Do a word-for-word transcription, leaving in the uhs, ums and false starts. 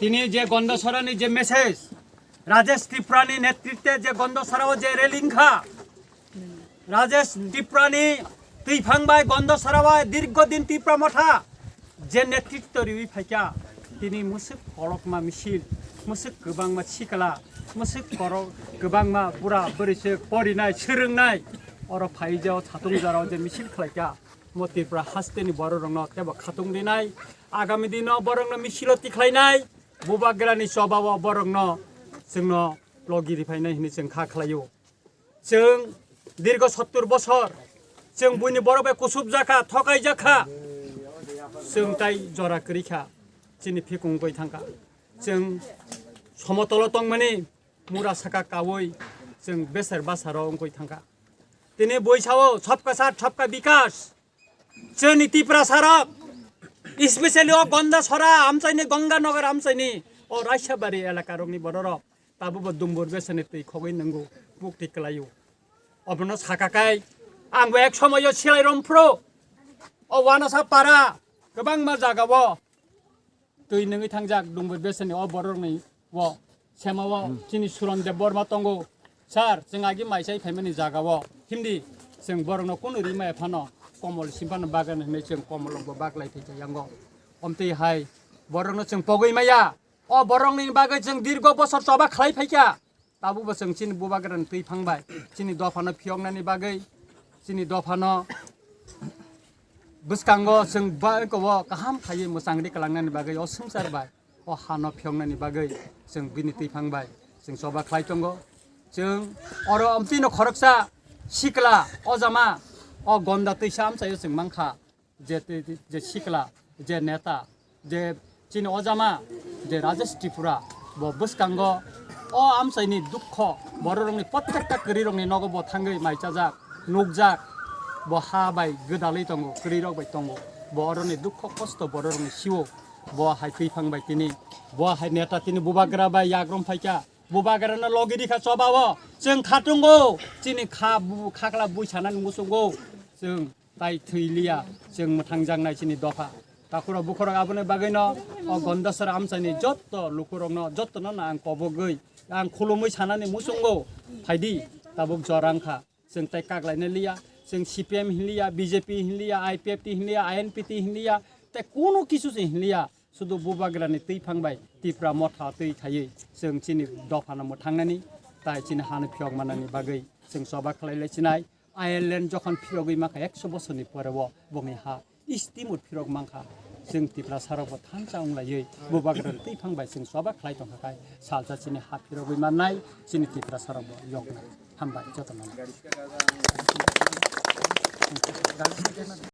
Tini je Gondasarani je message, Rajesh Tripurani netritwe je Gondasarao je rally wngkha, Rajesh Tripurani twiphang bai Gondasarao dirgo din Tipra Motha je netritwo riwi phaikha, tini musuk kolokma misil, musuk kwbangma sikla, musuk korok kwbangma bura bwrwi se porinai, swrwngnai, oro phaijao satung jarao je misil khlaikha, mo Tripura hasteni bororokno tebo khatung rinai, agami dino borokno misilo tikhlainai, bubagrani chobao borokno chwngno logi riphainai hwnwi chwng kha khlaio. Chwng dirgo sottur bosor chwng buini borok bai kusub jakha, thokai jakha, chwng tai jora kwrwi kha, chini phikung wngwi thangkha. Chwng somotolo tongmani mura saka kaui chwng beser basaro wngwi thangkha. Tini bui sao, "Sabka saath, sabka bikas." Chini Tiprasarok, especially o Gondasara amchaini, Ganganagar amchaini, o Raisabari elakarokni bororok tabukbo dumbur besani twi khogwi nwngo, bukti kwlaio. Obono saka kai, angbo ek somoyo silai romphro, o Wanasa para, kwbangma jagao twi nungwi thangjak dungbo beseni o borokni o sema o chini Suron Debbarma tongo. Sir, chwng agi maisai phaimani jaga o hindi chwng borokno kunu ri maya phano komol sim phano bagan hwnwi chwng komol rokbo baglai thai yango. Omtwi hai borokno chwng pogwi maya. O borokni bagwi chwng dirgo bosor choba khlai phaikha. Tabukbo chwng chini bubagrani twi phang bai, chini dophano phiyoknani bagwi, chini dophano bwskango chwng ba-, eko kaham khaiwi mwchangri kwlangnani bagwi o swngchar bai, o hano phiyoknani bagwi chwng bini twi phang bai chwng choba khlai tongo. Chwng oro omtwino khoroksa sikla, o jama, o gonda twisa amchaio chwng mankha. Je twi, je sikla, je neta, je chini ojama, je Rajesh Tripura, bo bwskango o amchaini dukho, bororokni, prottekta kwrwirokni nogo bo thangwi maichajak, nukjak, bo ha bai gwdalwi tongo, kwrwirok bai tongo, bo oroni dukho kosto bororokni sio, bo hai twiphang bai tini, bo hai neta tini bubagra bai yagrom phaikha, bubagrano logi rikha chobao, chwng khatungo, chini kha bu-, khakla bui sanani muchungo, chwng tai thwi liya, chwng mwthangjaknai chini dopha. Takhurok bukhurok aboni bagwino o Gondasara amchaini jotto lukurokno, jottono no ang kobogwi, ang khulumwi sanani muchungo, phaidi, tabuk jora wngkha. Chwng tai kaklaina liya, chwng C P M hinliya, B J P hinliya, I P F T hinliya, I N P T hinliya, tai kunu kisu se hinliya. Sudu bubagrani twiphang bai Tipra Motha twi khaiwi chwng chini dophano mwthangnani, tai chini hano phiyok manani bagwi chwng choba khlai lai chinai. Ireland jokhon phirogwi mankha ekso bosorni pore o bongni ha istimut phirok mankha, chwng Tiprasarokbo thansa wnglaiwi bubagrani twiphang bai chwng choba khlai tongkha khai salsa chini ha phirogwi mannai chini Tiprasarokbo yoknai. Hambai jotono.